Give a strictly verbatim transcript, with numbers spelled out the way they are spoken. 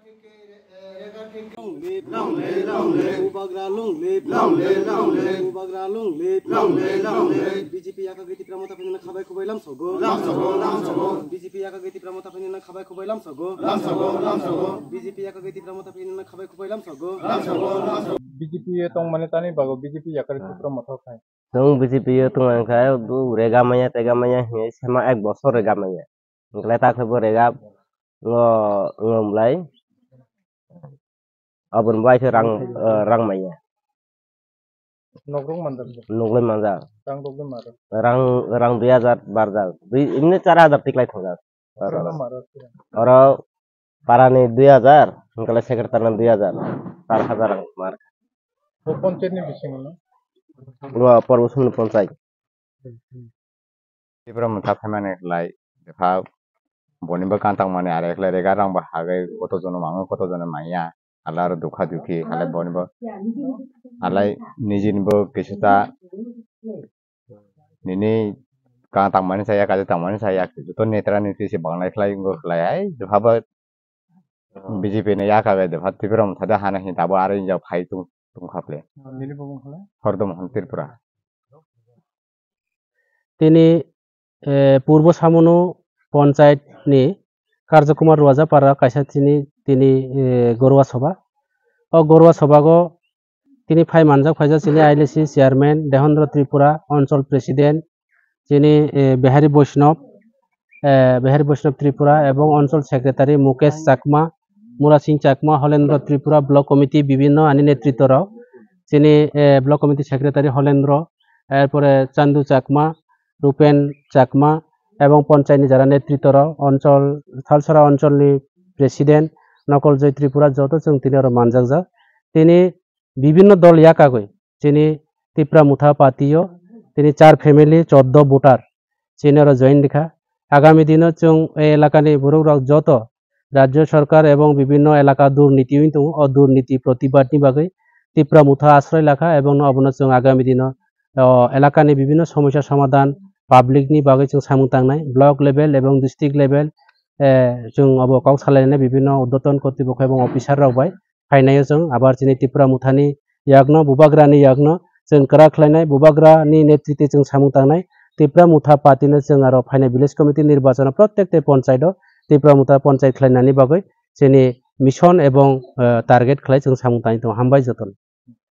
Long live, long live, long live. Bubagra long live, long live, long live. Bubagra long live, long live, long live. B J P yakagwi Tipra Motha phainani khabai khubai lamsogo. Lamsogo, lamsogo. B J P yakagwi Tipra Motha phainani khabai khubai lamsogo. Lamsogo, lamsogo. B J P yakagwi Tipra Motha phainani khabai khubai lamsogo. Lamsogo, lamsogo. B J P ye tongmani tani bago B J P yakar Tipra Motha khai. Nwng B J P o tongmani khe, bo rega manya, tega manya hinwi sema ek bosor rega manya. Hwnkhe ta khe bo rega ngo, ngo mlai. Aboni bai khe rang, eh, rang manya. Nokrok manjak bo. Nokrok manjak. Rang rok de maro. Rang, rang dui hajar barjak. Dui, imni char hajar tiklai thongjak. Oro. Oro parani dui hajar, hwnkhe secretary ni dui hajar, char hajar ang mar. Bo panchayat ni bisingo no? Bo Porbo Sumni panchayat. Tipra Motha phaimani khlai, bwkha boni bo kan tangmani are khlai rega rang bo hagwi koto jono mango koto jono manya. Hala aro dukha dukhi, hala boni bo, hala nijini bo kisa ta nini ka tangmani saya, kaisa tangmani saya, joto netra nitri se banglai khlai wngkha khlai, hai, dopha bo B J P ni yakha bai dopha Tipra Motha de hana hin tabo aro injak phai tung, tungkha khle. Nini bo mung khala? Hordom Hon Tripura. Tini, eh, Purbo Samunu Panchayat ni Karja Kumar Ruajapara kaisa tini, tini, eh, Gorwa Sabha. O Gorwa Sabha go tini phai manjak phaijak chini I L A C chairman Dehendra Tripura, Anchal president chini, eh, Behari Vaishnav, eh, Behari Vaishnav Tripura ebong Anchal secretary Mukesh Chakma, Murasing Chakma, Holendra Tripura, block committee bibinno ani netritto rok chini, eh, block committee secretary Holendra, erpore Chandu Chakma, Rupen Chakma ebong panchayat ni jara netritto rok, Anchal, Thalsara Anchal ni president Nokol Joy Tripura joto chwng tini oro manjakjak. Tini bibinno dol yakagwi chini Tipra Motha party o tini char family choddo voter chini oro join rikha. Agami dino chwng e elakani borok rok joto rajyo sarkar ebong bibinno elaka durniti wng tongo, o durniti protibad ni bagwi Tipra Motha asroi lakha ebong no obono chwng agami dino, o, elakani bibinno somosya somadhan public ni bagwi chwng samung tangnai, block level ebong district level, eh, chwng obo kok salainai bibinno urdhotton kortripokho ebong officer rok bai. Phainaio chwng abar chini Tipra Mothani yakno, Bubagrani yakno chwng kwrak khlainai, Bubagrani netritwe chwng samung tangnai. Tipra Motha partyno chwng aro phainai village committee nirbachano prottek te panchayat o Tipra Motha panchayat khlainani bagwi chini mission ebong, eh, target khlai chwng samung tangwi tongo. Hambai jotono.